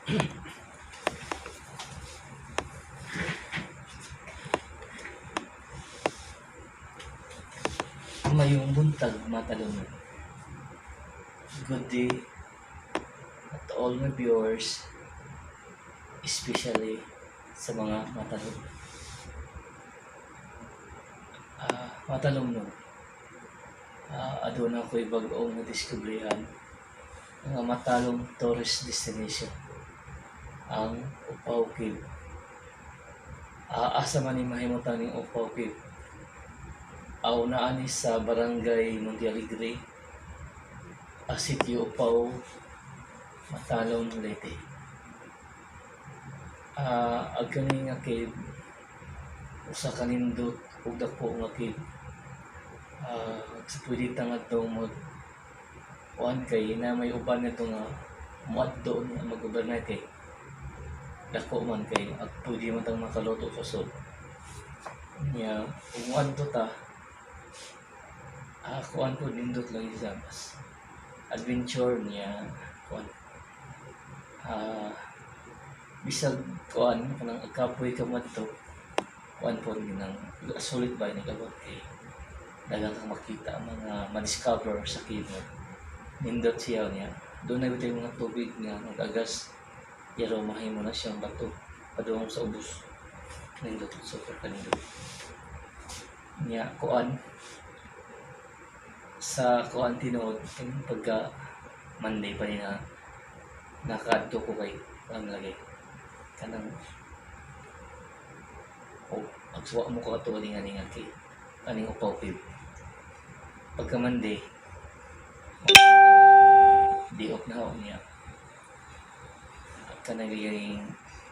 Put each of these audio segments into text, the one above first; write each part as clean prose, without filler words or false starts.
Mayong buntag, matalom. Good day at all my viewers, especially sa mga matalom. Matalom no. Aduna ko'y bag-ong nadiskubrihan nga matalom tourist destination, ang Upaw Cave. Asa man ni mahimutan ning Upaw Cave? Aw, naa ni sa Barangay Monte Alegre, Sitio Upaw, Matalom, Leyte. Ang kani nga cave usa ka nindot ug dako nga cave. Sa pwede ta ngadto mag kuan kay na may uban nito nga muadto niya mag-overnight kay dako man kay at pwede man tang makaluto sa sud. Nya ug muadto ta, kuan po, nindot lang siya, mas adventure niya kuan. Bisag kuan kanang kapoy ka madto, kuan po nang sulit ba ni kabot kay daghang kang makita, mga ma-discover sa cave mo. Nindot siya niya. Doon na yung mga tubig nga nag-agas pero mahimo na siyang bato padung sa ubos. Nindot, super kanindot. Niya kuan sa kuan tinuod kung pagka Monday pa ni na nakaadto ko kay kuan lagi kanang o agsuwa mo ko ato nga ni nga kay kaning Upaw Cave. Pagka Monday di off na ako niya at kanang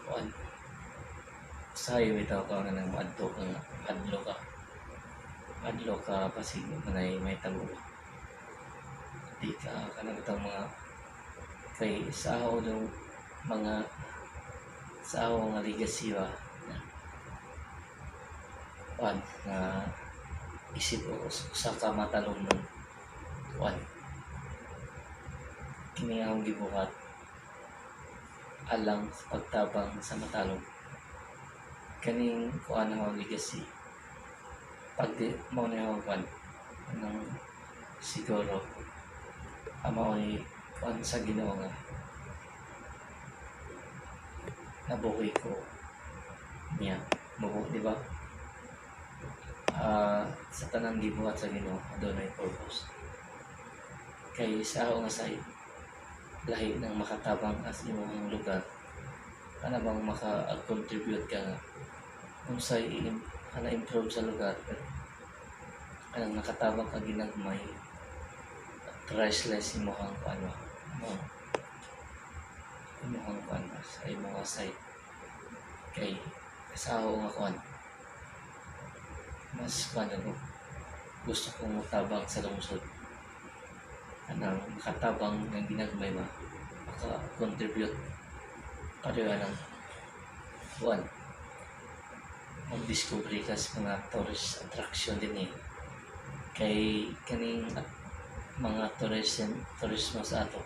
kuan sayo bitaw ka nga nang maadto ka nga adlo ka pasig manay may tabo di ka kanang bitang mga kay sa ako dong mga sa ako nga legacy ba na kuan nga isip o usa ka matalom nun kuan kini akong gibuhat alang sa pagtabang sa matalom kaning kuan ako legacy pag di mao ni ako kuan anang siguro mao ni kuan sa Ginoo nga nabuhi ko niya mo, di ba? Sa tanang gibuhat sa Ginoo adunay purpose kay sa ako nga side lahi ng makatabang as imong lugar kana bang maka-contribute ka nga unsay kana improve sa lugar, pero kanang nakatabang ka ginagmay, priceless imong kuan ba mo imong kuan ba sa imong side kay sa ako nga kuan mas kuan ako gusto kong motabang sa lungsod kanang makatabang ng ginagmay ba maka-contribute pareho ng kuan mag-discover ka sa mga tourist attraction din eh kay kaning mga tourism turismo sa ato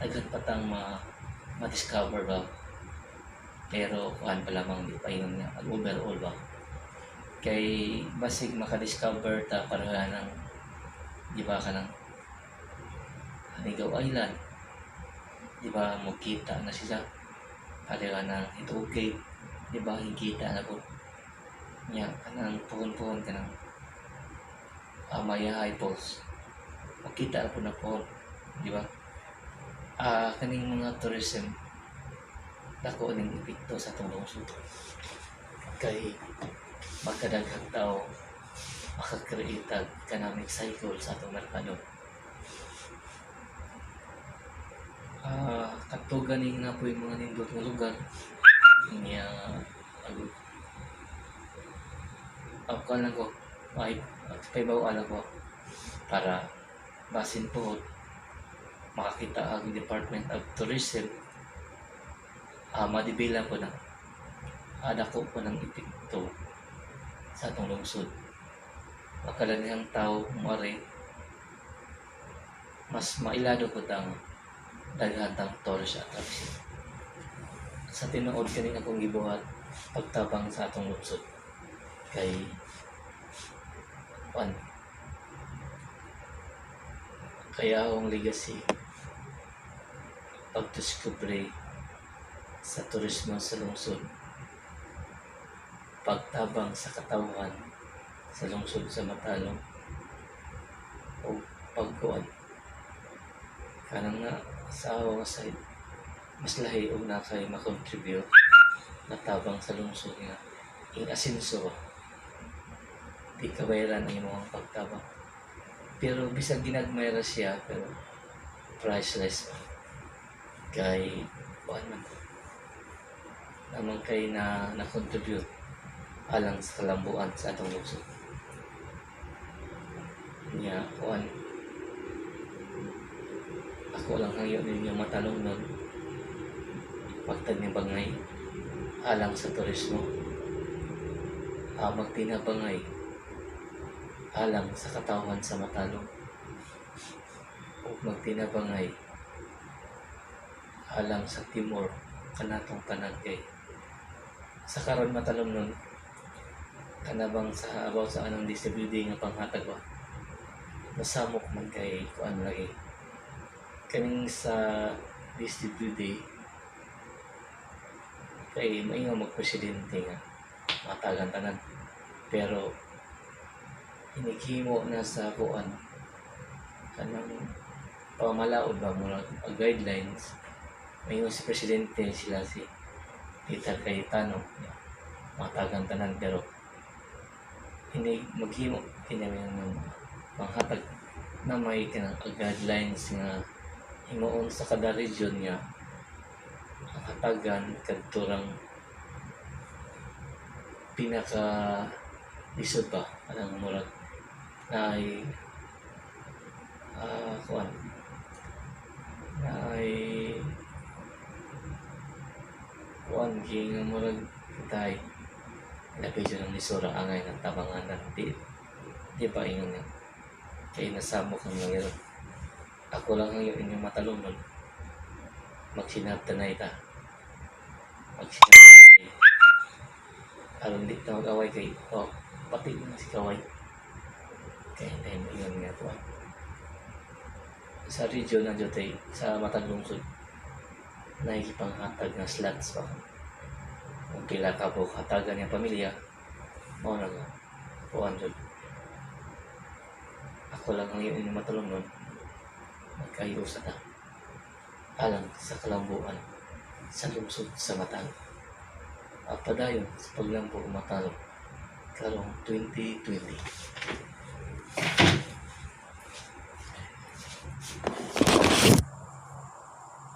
daghan pa tang ma ma-discover ba, pero kuan pa lamang, di pa ingon nga overall ba kay basig maka-discover ta pareho ng, di ba, kanang Hanigaw Island, di ba, mo kita na sila pareho ng Ituog Cave, di ba, higita na po niya kanang puhon-puhon kanang Mayahay Falls, makita na po na po, di ba? Kaning mga tourism dako ning epekto sa atong lungsod kay magkadaghang tao maka-create og economic cycle sa atong merkado. Kadto gani na po yung mga nindot nga lugar niya ag ako lang ko ay paibaw lang ko para basin po makakita ang Department of Tourism, madibila po na dako po ng epekto sa atong lungsod. Pagkalaghang tao moari, mas mailado po tang daghan tang tourist attraction. Sa tinuod, kaning akong gibuhat, pagtabang sa atong lungsod kay kuan, kaya akong legacy, pagdiskubre sa turismo sa lungsod, pagtabang sa katawhan sa lungsod sa Matalom o pagkuan kanang na sa ako nga side, mas lahi og na kay ma-contribute na tabang sa lungsod nga ing asenso ba, di kabayaran ang imong pagtabang, pero bisag ginagmay ra siya, pero priceless ba kay kuan man naman kay na na-contribute alang sa kalambuan sa atong lungsod niya. Kuan, ako lang hangyo ninyo, Matalomnon, pagtinabangay alang sa turismo, magtinabangay alang sa katawhan sa Matalom ug magtinabangay alang sa teamwork kanatong tanan, kay sa karon, Matalomnon, kanabang sa about sa anong DSWD nga panghatag ba, nasamok man kay kuan lagi kaning sa DSWD, kay maingon magpresidente nga matagan tanan, pero inighimo na sa kuan kanang pamalaod ba, murag guidelines. Maingon si presidente, sila si Peter Cayetano, matagan tanan, pero hindi maghimo kini ng manghatag na may kanang guidelines nga himuon sa kada region nga ang hatagan kadto rang pinaka lisod ba, kanang murag naay kuan, naay kuan gi nga murag kitay labi jud ang lisura angay ng tabanganan, di ba ingon nga kay nasamok ang langiro. Ako lang ang inyong Matalomnon, magsinabtanay ta, magsinabtanay aron di ta mag-away, kay oh, pati na si kaway kay hindi mo ingon nga kuan sa region na jud sa matag lungsod naikipanghatag nga slots ba, kung pila ka buok hatagan nga pamilya, mao na nga kuan jud. Ako lang ang inyong Matalomnon, magkahiusa ta alang sa kalambuan sa lungsod sa Matalom. Padayon sa paglambo, Matalom karong 2020.